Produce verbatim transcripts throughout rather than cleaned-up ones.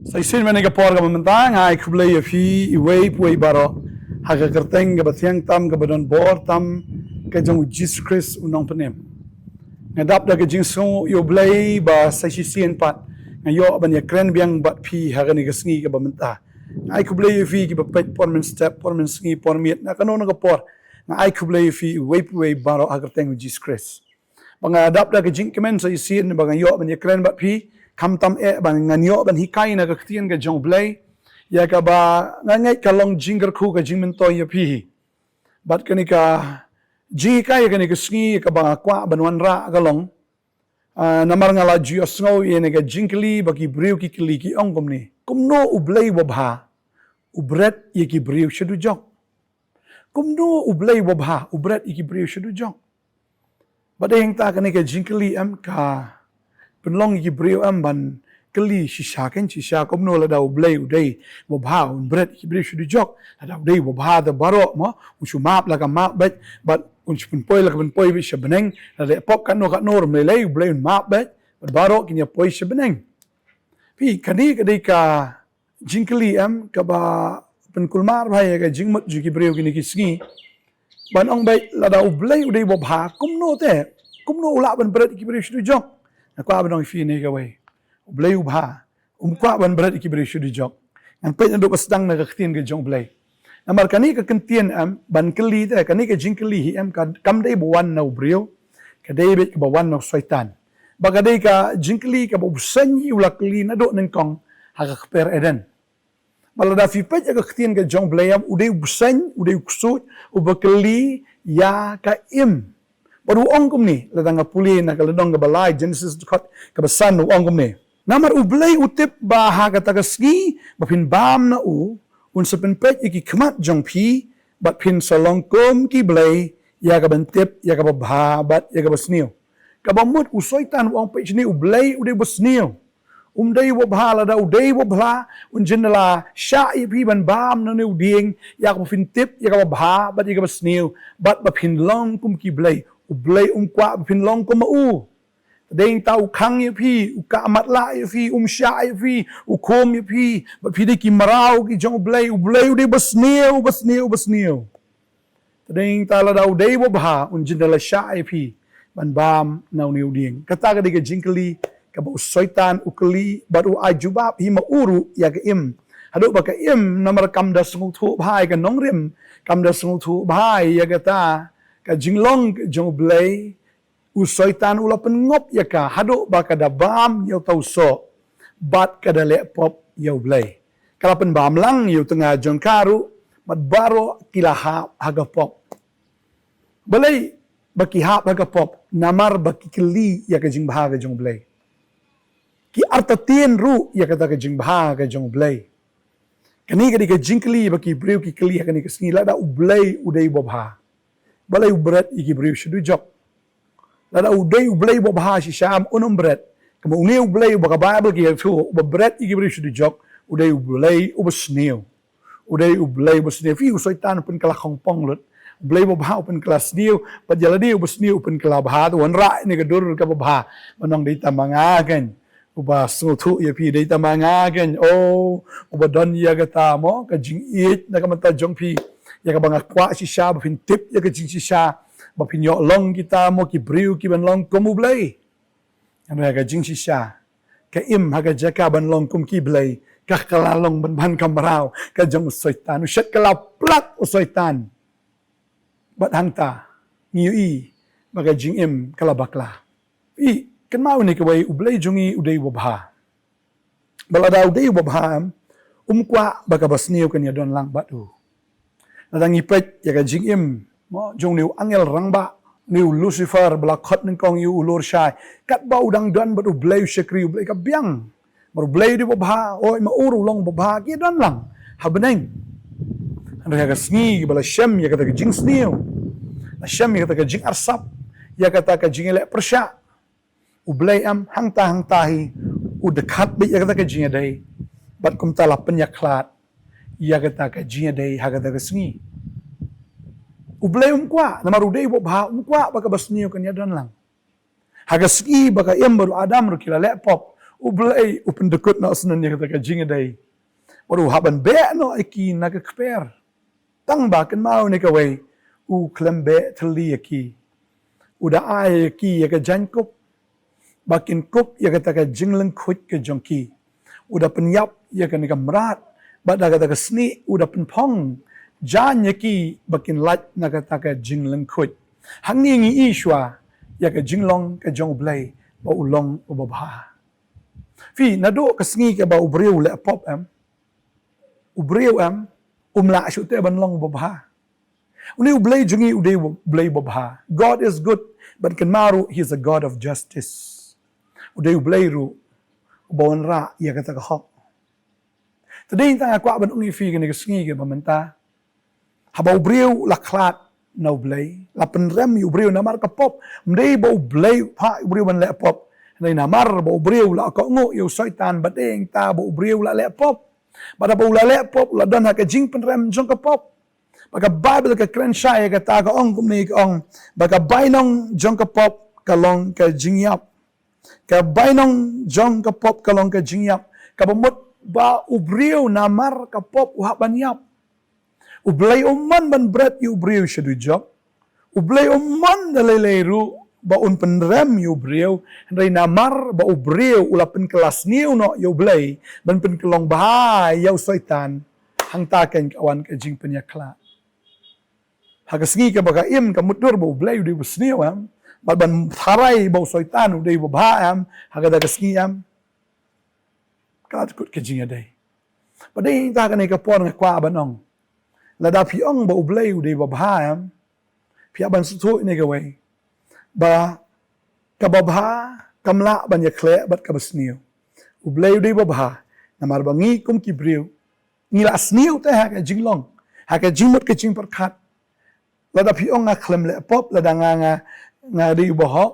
Sa shisien mynne ka por kaba mynta nga ai khublei ïa phi iwei pa iwei baroh ha ka kyrteng kaba thiang tam kaba don bor tam ka jong u Jisu Khrist u nongpynim. Nga dap da ka jingsngew ïa u Blei ba sa shisien pat nga ïoh ban ïakren biang bad phi ha kane ka sngi kaba mynta. Nga ai khublei ïa phi kiba peit por mynstep, por mynsngi, por miet, na kano kano ka por. Nga ai khublei ïa phi iwei pa iwei baroh ha kyrteng u Jisu Khrist. Ba nga dap da ka jingkmen sa shisien ba nga ïoh ban ïakren bad phi, khamtam eh ba ngan ïoh ban hikai na ka ktien ka jong u Blei. Ïa kaba nga ngeit ka long jingkyrkhu ka jingmyntoi ïa phi. Bad kane ka jinghikai ïa kane ka sngi ïa kaba nga kwah ban wanrah ka long. Ah, namar nga la ju ïohsngew ïa kane ka jingkylli ba ki briew ki kylli ki ong kumne. Kumno u Blei uba bha u bret ïa ki briew sha dujok? Kumno u Blei uba bha u bret ïa ki briew sha dujok? Bad hangta kane ka jingkylli em ka pynlong ïa ki briew em ban kylli shisha kein shisha kumno lada u Blei u dei uba bha un bret ïa ki briew sha dujok. Lada u dei uba bha da baroh mo un shu map la ka map beit bad un shu pynpoi la ka pynpoi beit sha bneng. Lada pop katno katno ruh lei lei u Blei un map beit bad baroh kin ïa poi sha bneng. Phi kane ka dei ka jingkylli em kaba pynkulmar bha ïa ka jingmut jong ki briew kine ki sngi. Ban ong beit lada u Blei u dei uba bha kumno te kumno u lah ban bret ïa ki briew sha dujok? Nga kwah ban ong ïa phi ne kawei. U Blei u bha um kwah ban bret ïa ki briew sha dujok. Ngan peit naduh ba sdang na ka ktien ka jong u Blei. Namar kane ka kyntien em ban kylli te kane ka jingkylli hi em ka kam dei ba wan na u briew. Ka dei beit kaba wan na u Soitan. Ba ka dei ka jingkylli kaba u bseiñ hi u la kylli naduh nyngkong ha ka kper Eden. Ba lada phi peit ïa ka ktien ka jong u Blei em u dei u bseiñ, u dei u ksuid, uba kylli ïa ka im. Bad u ong kumne, lada nga pule na ka lynnong kaba lai Genesis dkhot kaba san u ong kumne. Namar u Blei u tip ba ha kata ka sngi ba phin bam na u, un sa pynpeit ïa ki khmat jong phi, bad phin sa long kum ki blei, ïa ka ban tip, ïa kaba bha, bad ïa kaba sniew. Kaba mut u Soitan u ong peit shane u Blei u dei uba sniew. Um dei uba bha lada u dei uba bha, un jin da la shah ïa phi ban bam na une u dieng, ïa kaba phin tip, ïa kaba bha, bad ïa kaba sniew, bad ba phin long kum ki blei, u Blei um kwah ba phin long kum ma u. Dei ta u khang ïa phi, u kah matlah ïa phi, um shah ïa phi, u khum ïa phi, bad phi dei ki mraw ki jong u Blei, u Blei u dei uba sniew, uba sniew, uba sniew. Te dei ta lada u dei uba bha, un jin da la shah ïa phi, ban bam na une u dieng. Kata ka dei ka jingkylli, kaba u Soitan u kylli, bad u ai jubab hi ma u ruh ïa ka im. Haduh ba ka im, namar kam da sngewthuh bha ïa ka nongrim, kam da sngewthuh bha ïa kata, ka jinglong ka jong u Blei, u Soitan u la pynngop ïa ka, haduh ba ka da bam ïa uta u soh, bad ka da leh pop ïa u Blei. Ka la pynbam lang ïa u tnga jong ka ruh, bad baroh ki la hap ha ka pop. Balei ba ki hap ha ka pop, namar ba ki kylli ïa ka jingbha ka jong u Blei. Ki artatien ruh ïa kata ka jingbha ka jong u Blei. Kane ka dei ka jingkylli ba ki briew ki kylli ha kane ka sngi lada u Blei u dei uba bha. Balei u bret ïa ki briew sha dujok. Lada u dei u Blei uba bha shisha em un ym bret. Kumba une u Blei uba ka Baibl ka ïathuh uba bret ïa ki briew sha dujok. U dei u Blei uba sniew. U dei u Blei uba sniew. Phi u Soitan u pynkylla khongpong lut. U Blei uba bha u pynkylla sniew. Bad ïa lade uba sniew u pynkylla bha. Te wanrah ïa ka dur kaba bha. Ban ong dei tang ma nga kein. Uba sngewthuh ïa phi dei tang ma nga kein. Oh, uba don ïa kata mo, ka jingïeit na ka bynta jong phi. Ïa kaba nga kwah shisha, ba phin tip ïa ka jingshisha. Ba phin ïoh long kita mo ki briew ki ban long kum u Blei. Hynrei ka jingshisha. Ka im ha ka jaka ban long kum ki blei. Ka ka la long ban ban ka mraw. Ka jong u Soitan. U shet ka la plak u Soitan. Bad hangta. Ngi ïohi. Ba ka jingim ka la bakla. I, kynmaw ïa kawei u Blei jong ngi u dei uba bha. Ba lada u dei uba bha em, um kwah ba kaba sniew kan ïa don lang bad u. Lada ngi peit ïa ka jingim, mo, jong une u angel rangbah, une u Lucifer, ba la khot nyngkong ïa u lor shai. Katba u dang don bad u Blei u shakri u Blei ka biang. Namar u Blei u dei uba bha, oi ma u ruh u long uba bha, ki ïa don lang. Ha bneng. Hynrei ha ka sngi ba la shem ïa kata ka jingsniew. La shem ïa kata ka jingarsap. Ïa kata ka jingïaleh pyrshah. U Blei em hangta hangta hi u dkhat beit ïa kata ka jingïadei. Bad kumta la pynïakhlad ïa kata ka jingïadei ha kata ka sngi. U Blei um kwah, namar u dei uba bha, um kwah ba kaba sniew kan ïa don lang. Ha ka sngi ba ka Im bad u Adam ruh ki la leh pop, U Blei u pyndykut noh syndon ïa kata ka jingïadei. Bad u hap ban beh noh ïa ki na ka kper. Tang ba kynmaw ne kawei, u khlem beh thylli ïa ki. U da ai ïa ki ïa ka jaiñkup ba kin kup ïa kata ka jinglyngkhuid ka jong ki. U da pynïap ïa kane ka mrad, bad da kata ka snieh u da pynphong jaiñ ïa ki ba kin lait na kata ka jinglyngkhuid. Hangne ngi i shuwa ïa ka jinglong ka jong U Blei ba u long uba bha. Phi, naduh ka sngi kaba u briew u leh pop em, u briew em, um lah shuh te ban long uba bha. Une U Blei jong ngi u dei U Blei uba bha. God is good, but kynmaw ruh, he is a God of justice. U dei U Blei ruh uba wanrah ïa kata ka hok. Te dei tang nga kwah ban ong ïa phi kane ka sngi kaba mynta, haba u briew la khlad na U Blei, la pynrem ïa u briew namar ka pop. Ym dei ba U Blei u phah ïa u briew ban leh pop. Hynrei namar ba u briew la kohnguh ïa u Soitan, ba dei tang ba u briew la leh pop. Bad haba u la leh pop, u la don ha ka jingpynrem jong ka pop. Bad ka Baibl ka kren shai ïa kata, ka ong kumne, ka ong ba ka bainong jong ka pop ka long ka jingïap. Ka bainong jong ka pop ka long ka jingïap. Kaba mut ba u briew namar ka pop u hap ban ïap. U Blei um mon ban bret ïa u briew sha dujok. U Blei um mon da lei lei ruh ba un pynrem ïa u briew. Hynrei namar ba u briew u la pynkylla sniew noh ïa U Blei ban pynkylla bha ïa u Soitan, hangta keiñ ka wan ka jingpynïakhlad. Ha ka sngi kaba ka im, ka mutdur ba U Blei u dei uba sniew em, bad ban tharai ba u Soitan u dei uba bha em, ha kata ka sngi em, ka la dkut ka jingïadei. Bad dei tang kane ka por nga kwah ban ong, lada phi ong ba U Blei u dei uba bha em, phi hap ban sngewthuh ïa kane kawei, ba kaba bha kam lah ban ïakhleh bad kaba sniew. U Blei u dei uba bha, namar ba ngi kum ki briew ngi la sniew te ha ka jinglong, ha ka jingmut ka jingpyrkhat. Lada phi ong nga khlem leh pop, lada nga, nga, nga dei uba hok,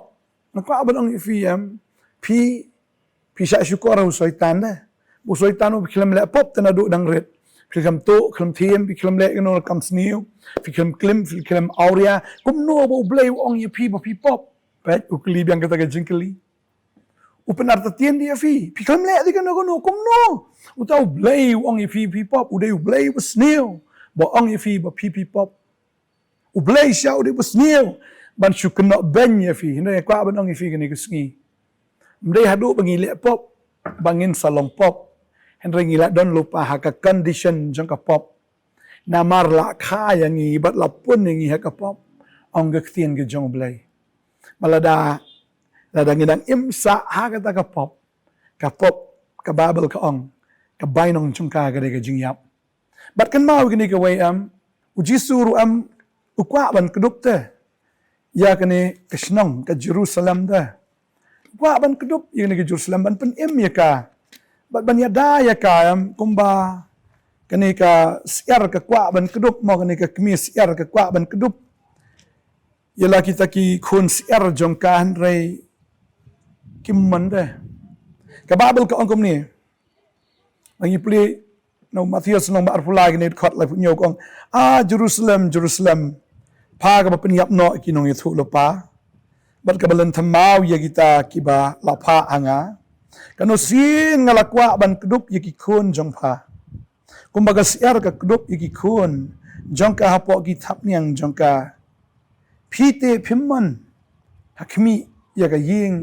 nga kwah ban ong ïa phi em, phi, phi shah shukor ha u Soitan de. U Soitan u, phi khlem leh pop te naduh dang rit. Phi khlem tuh, khlem thiem, phi khlem leh kano ka kam sniew, phi khlem klim, phi khlem awria. Kumno ba U Blei u ong ïa phi ba phi pop? Peit, u kylli biang kata ka jingkylli. U pynartatien ïa phi, phi khlem leh de kano kano, kumno? Uta U Blei u ong ïa phi phi pop, u dei U Blei uba sniew ba ong ïa phi ba phi phi pop. U Blei shisha u dei uba sniew ban shu kynnoh beiñ ïa phi. Hynrei nga kwah ban ong ïa phi kane ka sngi, ym dei haduh ba ngi leh pop ba ngin sa long pop. Hynrei ngi la don lypa ha ka condition jong ka pop. Namar la kha ïa ngi bad la pun ïa ngi ha ka pop, ong ka ktien ka jong U Blei. Bad lada, lada ngi dang im sah ha kata ka pop, ka pop, ka Baibl ka ong, ka bainong jong ka ka dei ka jingïap. Bad kynmaw ïa kane kawei em, u Jisu ruh em, u kwah ban kdup te ïa kane ka shnong ka Jerusalem te. U kwah ban kdup ïa kane ka Jerusalem, ban pynim ïa ka, bad ban ïada ïa ka em, kumba kane ka syiar ka kwah ban kdup, mo, kane ka kmie syiar ka kwah ban kdup ïa la kita ki khun syiar jong ka, hynrei kim mon de. Ka Baibl ka ong kumne, ngi pule na u Mathaios lynnong ba arphew lai, kane dkhot laiphew hynñiew, ka ong, "A Jerusalem, Jerusalem, pha kaba pynïap noh ïa ki nongïathuhlypa bad kaba lynthem maw ïa kita kiba la phah ha nga. Katno sien nga la kwah ban kdup ïa ki khun jong pha, kumba ka syiar ka kdup ïa ki khun jong ka hapoh ki thapniang jong ka. Phi te phim mon ha khmih ïa ka ïing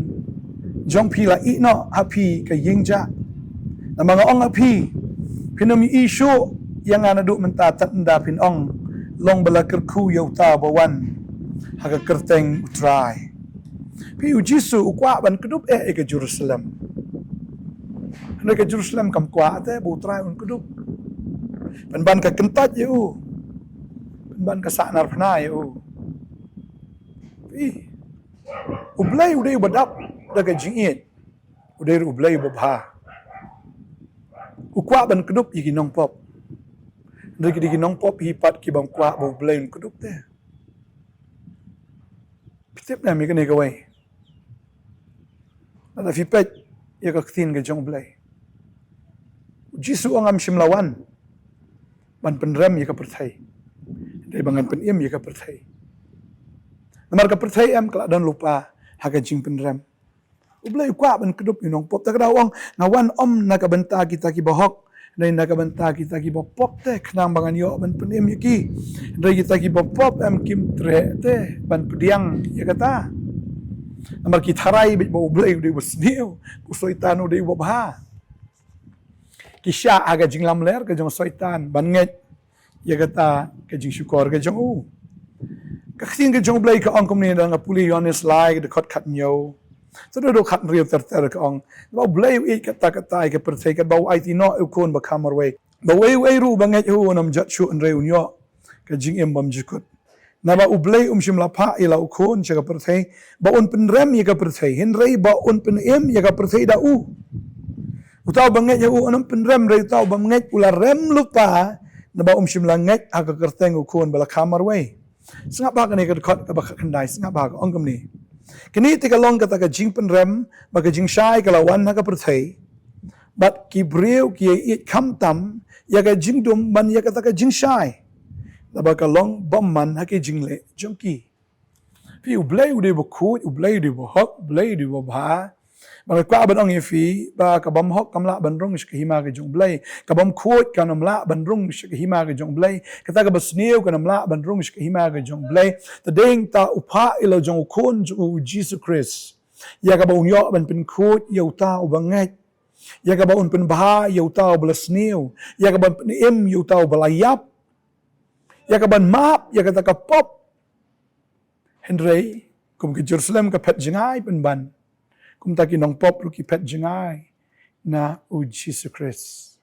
jong phi, la ïeh noh ha phi ka ïing jah. Namar nga ong ha phi, phin ym ïohi shuh ïa nga naduh mynta tad ynda phin ong, 'Long ba la kyrkhu ïa uta uba wan ha ka kyrteng U Trai.'" Phi, u Jisu u kwah ban kdup eh ïa ka Jerusalem. Hynrei ka Jerusalem kam kwah te ba U Trai un kdup. Pynban ka kyntait ïa u, pynban ka sahnarphna ïa u. Phi, U Blei u dei uba dap da ka jingïeit. U dei ruh U Blei uba bha. U kwah ban kdup ïa ki nongpop. Hynrei ki dei ki nongpop hi pat ki bym kwah ba U Blei un kdup te. Phi tip ne em ïa kane kawei? Lada phi peit ïa ka ktien ka jong U Blei, u Jisu u ong, "Ngam shym la wan ban pynrem ïa ka pyrthei, hynrei ba ngan pynim ïa ka pyrthei." Namar ka pyrthei em ka la don lypa ha ka jingpynrem. U Blei u kwah ban kdup ïa u nongpop. Ta ka daw ong, nga wan ym na ka bynta kita ki bahok, hynrei na ka bynta kita ki bapop te, khnang ba ngan ïoh ban pynim ïa ki. Hynrei kita ki bapop em kim treh te ban pdiang ïa kata. Namar ki tharai beit ba U Blei u dei uba sniew, u Soitan u dei uba bha. Ki shah ha ka jinglamler ka jong u Soitan ban ngeit ïa kata ka jingshukor ka jong u. Ka ktien ka jong U Blei ka ong kumne, da nga pule Ïoannis lai ka dkhot khathynñiew, to da dkhot khathynriew ter ter, ka ong, ba U Blei u ïeit katta katta ïa ka pyrthei, katba u aiti noh ïa u Khun ba kha marwei, ba uwei uwei ruh uba ngeit ha u un ym jot shuh, hynrei un ïoh ka jingim bymjukut. Naba U Blei um shym la phah ïa la u Khun sha ka pyrthei ba un pynrem ïa ka pyrthei, hynrei ba un pynim ïa ka pyrthei da u. Uta uba ngeit ha u un ym pynrem, hynrei uta uba ngeit u la rem lypa, naba um shym la ngeit ha ka kyrteng u Khun ba la kha marwei. Sngap bha kane ka dkhot kaba khatkhyndai, sngap bha, ka ong kumne. Kane te ka long kata ka jingpynrem, ba ka jingshai ka la wan ha ka pyrthei, bad ki briew ki ïaieit khamtam ïa ka jingdum ban ïa kata ka jingshai, naba ka long bymman ha ki jingleh jong ki. Phi, U Blei u dei uba khuid, U Blei u dei uba hok, U Blei u dei uba bha. Ba nga kwah ban ong ïa phi ba ka bymhok kam lah ban rung sha ka hima ka jong U Blei, ka bymkhuid kan ym lah ban rung sha ka hima ka jong U Blei, kata kaba sniew kan ym lah ban rung sha ka hima ka jong U Blei. Te dei ta u phah ïa la jong u Khun jong u, u Jisu Khrist, ïa kaba un ïoh ban pynkhuid ïa uta uba ngeit, ïa kaba un pynbha ïa uta uba la sniew, ïa kaba un pynim ïa uta uba la ïap, ïa kaban map ïa kata ka pop. Hynrei kum ka Jerusalem ka phet jngai pynban, kumta ki nongpop ruh ki phet jngai na u Jisu Khrist.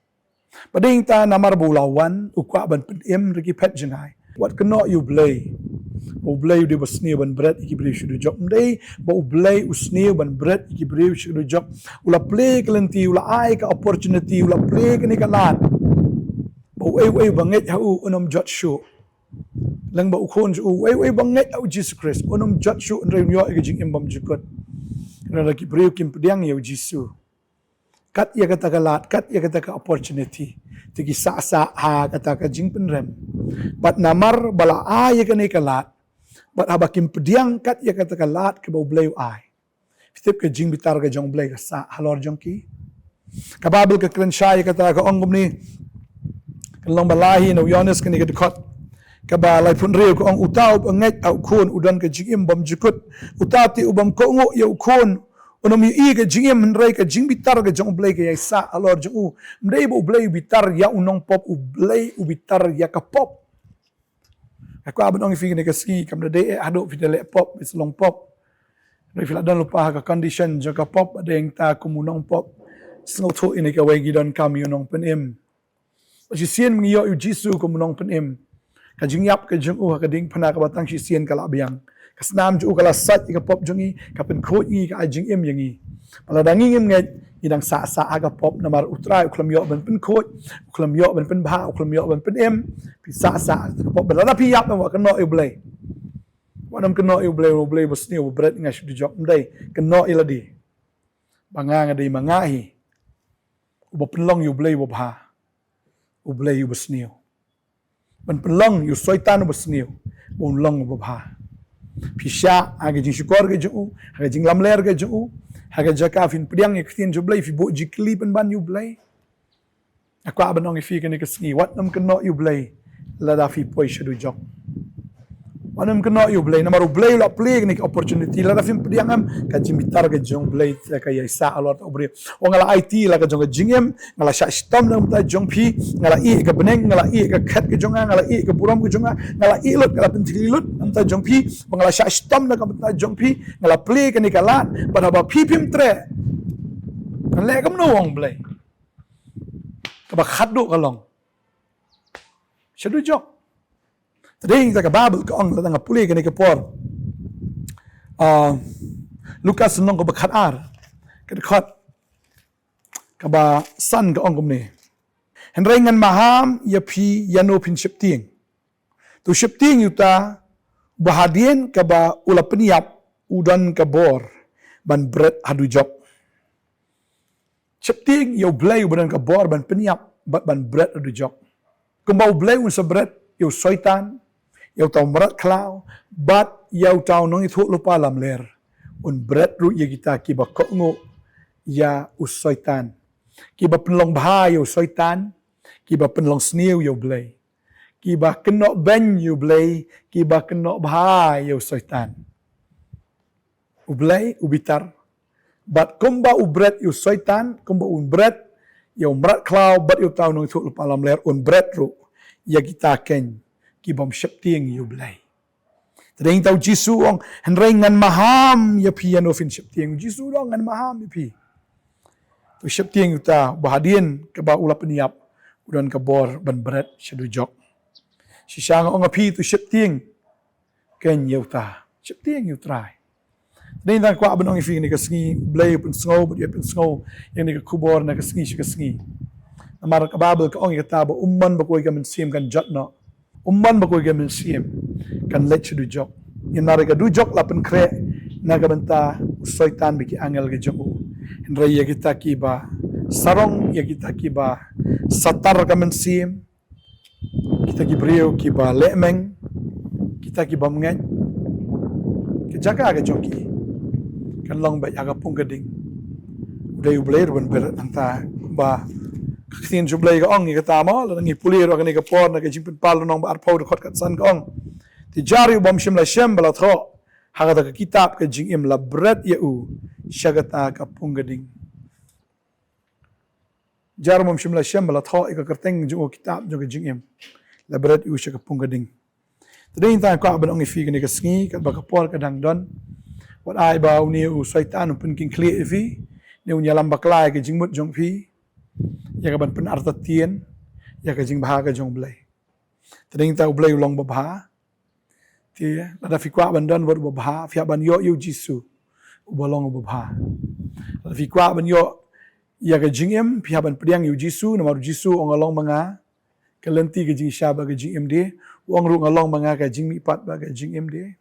Ba dei ta namar ba u la wan, u kwah ban pynim ruh ki phet jngai. Wat kynnoh ïa U Blei ba U Blei u dei uba sniew ban bret ïa ki briew sha dujok. Ym dei ba U Blei u sniew ban bret ïa ki briew sha dujok. U la plie ka lynti, u la ai ka opportunity, u la plie kane ka lad ba uwei uwei uba ngeit ha u un ym jot shuh. Leng ba u Khun jong u, uwei uwei uba ngeit ha u Jisu Khrist un ym jot shuh, hynrei un ïoh ïa ka jingim bymjukut. Hynrei lada ki briew kim pdiang ïa u Jisu, kat ïa kata ka lad, kat ïa kata ka opportunity, te ki sah sah ha kata ka jingpynrem. Bad namar ba la ai ïa kane ka lad, bad haba kim pdiang kat ïa kata ka lad kaba U Blei u ai, phi tip ka jingbitar ka jong U Blei ka sah halor jong ki. Ka Baibl ka kren shai ïa kata, ka ong kumne, ka lynnong ba lai hi na u Ïoannis, kane ka dkhot kaba laiphew hynriew, ka ong, uta uba ngeit ha u Khun u don ka jingim bymjukut. Uta te u bym kohnguh ïa u Khun un ym ïohi ka jingim, hynrei ka jingbitar ka jong U Blei ka ïai sah halor jong u. Ym dei ba U Blei u bitar ïa u nongpop, U Blei u bitar ïa ka pop. Nga kwah ban ong ïa phi kane ka sngi, kam da dei eh haduh phi da leh pop, phi sa long pop. Hynrei phi la don lypa ha ka condition jong ka pop, ba dei ta kum u nongpop. Sngewthuh ïa kane kawei, ngi donkam ïa u nongpynim. Ba shisien ngi ïoh ïa u Jisu kum u nongpynim, ka jingïap ka jong u ha ka diengphna kaba tang shisien ka la biang. Ka snam jong u ka la sait ïa ka pop jong ngi, ka pynkhuid ïa ngi, ka ai jingim ïa ngi. Ba lada ngi ngim ngeit, ngi dang sah sah ha ka pop, namar U Trai u khlem ïoh ban pynkhuid, u khlem ïoh ban pynbha, u khlem ïoh ban pynim. Phi sah sah ha ka pop, ba lada phi ïap, wat kynnoh ïa U Blei. Wat nym kynnoh ïa U Blei, U Blei uba sniew, uba bret ïa nga sha dujok. Ym dei, kynnoh ïa lade ba nga, nga dei ma nga hi uba pynlong ïa U Blei uba bha, U Blei uba sniew, ban pynlong ïa u Soitan uba sniew ba un long uba bha. Phi shah ha ka jingshukor ka jong u, ha ka jinglamler ka jong u, ha ka jaka phin pdiang ïa ka ktien jong U Blei, phi buh jingkylli pynban ïa U Blei. Nga kwah ban ong ïa phi kane ka sngi, wat nym kynnoh ïa U Blei lada phi poi sha dujok. Wat nym kynnoh ïa U Blei, namar U Blei u la plie kane ka opportunity. Lada phim pdiang, em, ka jingbitar ka jong U Blei te ka ïai sah halor ta u briew. Ong, nga la aiti la ka jong ka jingim, nga la shah shitom na ka bynta jong phi, nga la ïeh ka bneng, nga la ïeh ka khet ka jong nga, nga la ïeh ka burom ka jong nga, nga la ïeh lut, nga la pyntylli lut na ka bynta jong phi, ba nga la shah shitom na ka bynta jong phi, nga la plie kane ka lad, bad haba phi phim treh, ngan leh kumno, ong Blei? Kaba khatduh ka long sha dujok. Te dei ta ka Baibl ka ong, lada nga pule kane ka por, ah, Lukas lynnong kaba khatar, ka dkhot kaba san, ka ong kumne: Hynrei ngan maham ïa phi ïano phin sheptieng. To sheptieng ïa uta uba hadien kaba u la pynïap u don ka bor ban bret ha dujok. Sheptieng ïa U Blei uba don ka bor ban pynïap bad ban bret ha dujok. Kumba U Blei un sa bret ïa u Soitan, ïa uta u mrad khlaw, bad ïa uta u nongïathuhlypa lamler, un bret ruh ïa kita kiba kohnguh ïa u Soitan, kiba pynlong bha ïa u Soitan, kiba pynlong sniew ïa u Blei, kiba kynnoh beiñ ïa u Blei, kiba kynnoh bha ïa u Soitan. U Blei u bitar. Bad kumba u bret ïa u Soitan, kumba un bret ïa u mrad khlaw bad ïa uta u nongïathuhlypa lamler, un bret ruh ïa kita keiñ kibym sheptieng ïa u Blei. Te dei tang u Jisu u ong, hynrei ngan maham ïa phi ïa no phin sheptieng. U Jisu u ong, ngan maham ïa phi. To sheptieng ïa uta, ba hadien kaba u la pynïap, u don ka bor ban bret sha dujok. Shisha nga ong ïa phi, to sheptieng keiñ ïa uta. Sheptieng ïa u Trai. Te dei tang kwah ban ong ïa phi kane ka sngi, u Blei u pynsngew bad ïa pynsngew ïa kane ka khubor na ka sngi sha ka sngi. Namar ka Baibl ka ong ïa kata ba um mon ba kawei ka mynsiem kan jot noh. Um mon ba kawei ka mynsiem kan leit sha dujok. Namar ka dujok la pynkhreh na ka bynta u Soitan bad ki angel ka jong u. Hynrei ïa kita kiba sarong, ïa kita kiba satar ka mynsiem, kita ki briew kiba lehmeng, kita kibym ngeit, ka jaka ka jong ki kan long beit ha ka pung ka ding. U dei u Blei ruh ban bret nangta, ba ka ktien jong u Blei ka ong ïa kata mo, lada ngi pule ruh ha kane ka por na ka Jingpynpaw lynnong ba arphew dkhot khatsan ka ong, te jar ïa u bym shym la shem ba la thoh ha kata ka kitab ka jingim, la bret ïa u sha kata ka pung ka ding. Jar u bym shym la shem ba la thoh ïa ka kyrteng jong u ha ka kitab jong ka jingim, la bret ïa u sha ka pung ka ding. Te dei tang kwah ban ong ïa phi kane ka sngi, katba ka por ka dang don, wat ai ba une u Soitan un pynkheiñ khlieh ïa phi, ne un ïalam bakla ïa ka jingmut jong phi ïa kaban pynartatien ïa ka jingbha ka jong u Blei. Te dei tang u Blei u long babha. Te lada phi kwah ban don bad uba bha, phi hap ban ïoh ïa u Jisu uba long uba bha. Lada phi kwah ban ïoh ïa ka jingim, phi hap ban pdiang ïa u Jisu, namar u Jisu u ong, nga long ma nga ka lynti, ka jingshisha bad ka jingim de. U ong ruh, nga long ma nga ka jingmihpat bad ka jingim de.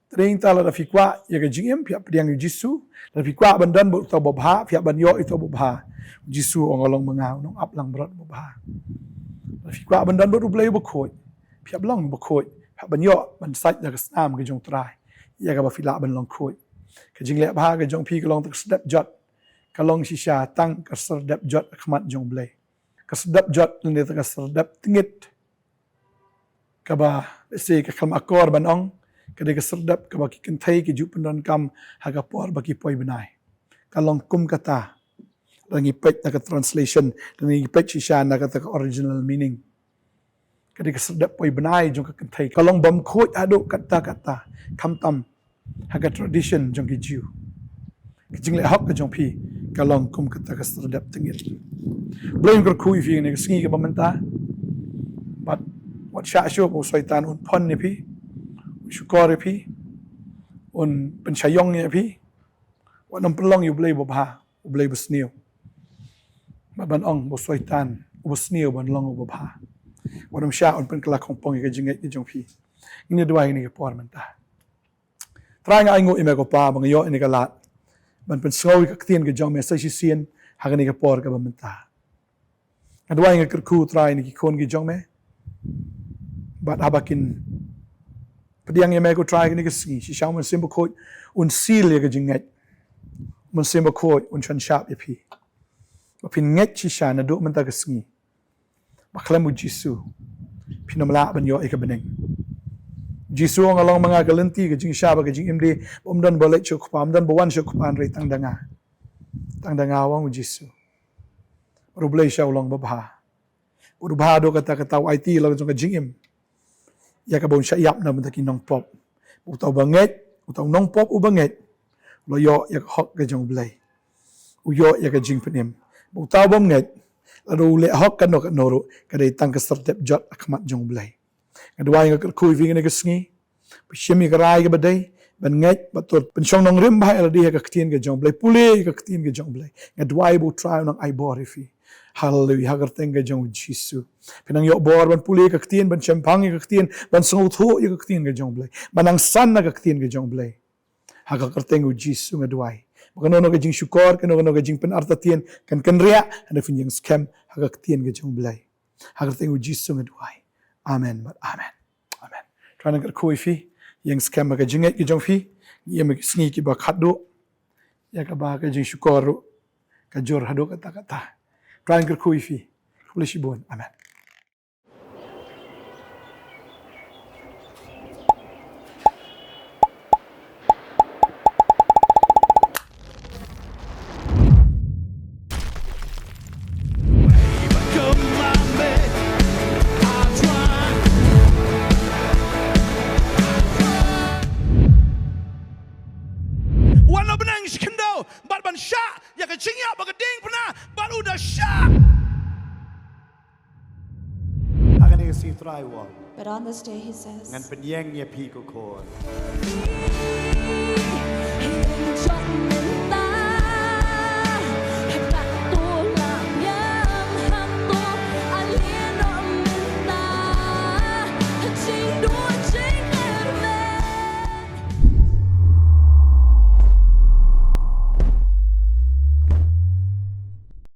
Te dei tang lada phi kwah ïa ka jingim, phi hap pdiang ïa u Jisu. Lada phi kwah ban don bad uta uba bha, phi hap ban ïoh ïa uta uba bha. U Jisu u ong, nga long ma nga u nongaplangbrot uba bha. Lada phi kwah ban don bad u Blei uba khuid, phi hap long uba khuid. Phi hap ban ïoh ban sait da ka snam ka jong u Trai ïa kaba phi lah ban long khuid. Ka jingleh bha ka jong phi ka long tang ka serdep jot. Ka long shisha tang ka serdep jot ha khmat jong u Blei. Ka serdep jot lane ka serdep tyngit, kaba, let's say, ka khlem akor ban ong, ka dei ka serdep kaba ki kynthei ki ju pyndonkam ha ka por ba ki poi bnai. Ka long kum kata, lada ngi peit na ka translation, lada ngi peit shisha na kata ka original meaning. Ka dei ka serdep poi bnai jong ka kynthei. Ka long bym khuid haduh katta katta, khamtam ha ka tradition jong ki Jiw. Ka jingleh hok ka jong phi ka long kum kata ka serdep tyngit. U Blei un kyrkhu ïa phi kane ka sngi kaba mynta. Bad wat shah shuh ba u Soitan un phon ïa phi, un shukor ïa phi, un pynshah ïong ïa phi. Wat nym pynlong ïa u Blei uba bha, u Blei uba sniew. Bad ban ong ba u Soitan uba sniew ban long uba bha. Wat nym shah un pynkylla khongpong ïa ka jingngeit ka jong phi. Ngin ïa duwai kane ka por mynta. Trai, nga ainguh ïa me ko Pa ba nga ïoh ïa kane ka lad ban pynsngew ïa ka ktien ka jong me sa shisien ha kane ka por kaba mynta. Nga duwai, nga kyrkhu Trai na ki khun ki jong me, bad haba kin pdiang ïa me ko Trai kane ka sngi, shisha u Mynsiem Bakhuid un seal ïa ka jingngeit. U Mynsiem Bakhuid un shon shap ïa phi ba phin ngeit shisha naduh mynta ka sngi ba khlem u Jisu phin ym lah ban ïoh ïa ka bneng. Jisu u ong, nga long ma nga ka lynti, ka jingshisha bad ka jingim de. Ba ym don ba leit sha u Kpa, ym don ba wan sha u Kpa hynrei tang da nga. Tang da nga, u ong u Jisu. Bad u Blei shisha u long babha. Bad u bha haduh katta katta, u aiti la ka jong ka jingim ïa kaba un shah ïap na bynta ki nongpop. Uta uba ngeit, uta u nongpop uba ngeit, u la ïoh ïa ka hok ka jong u Blei, u ïoh ïa ka jingpynim. Bad uta ubym ngeit, lada u leh hok kano kano ruh, ka dei tang ka serdep jot ha khmat jong u Blei. Nga duwai, nga kyrkhu ïa phi kane ka sngi ba shim ïa ka rai kaba dei ban ngeit, bad to pynshong nongrim bha ïa lade ha ka ktien ka jong u Blei, pule ïa ka ktien ka jong u Blei. Nga duwai ba u Trai un nang ai bor ïa phi. Haleluia, ha ka kyrteng ka jong u Jisu. Phin nang ïoh bor ban pule ïa ka ktien, ban shemphang ïa ka ktien, ban sngewthuh ïa ka ktien ka jong u Blei, ban nang san na ka ktien ka jong u Blei. Ha ka kyrteng u Jisu nga duwai ba kano kano ka jingshukor, kano kano ka jingpynartatien kan kynriah, hynrei phin ïeng skhem ha ka ktien ka jong u Blei. Ha ka kyrteng u Jisu nga duwai. Amen bad amen. Amen. Trai un kyrkhu ïa phi, ïeng skhem ha ka jingngeit ka jong phi. Ïa me sngi kiba khatduh, ïa kaba ka jingshukor ruh ka jur haduh katta katta. Trai un kyrkhu ïa phi. Khublei shibun. Amen. Wan na bneng shi khyndew bad ban shah ïa ka jingïap ba ka diengphna bad u da shah. Ha kane ka sngi Trai u ong, But on this day, he says, ngan pynïeng ïa phi ko khun.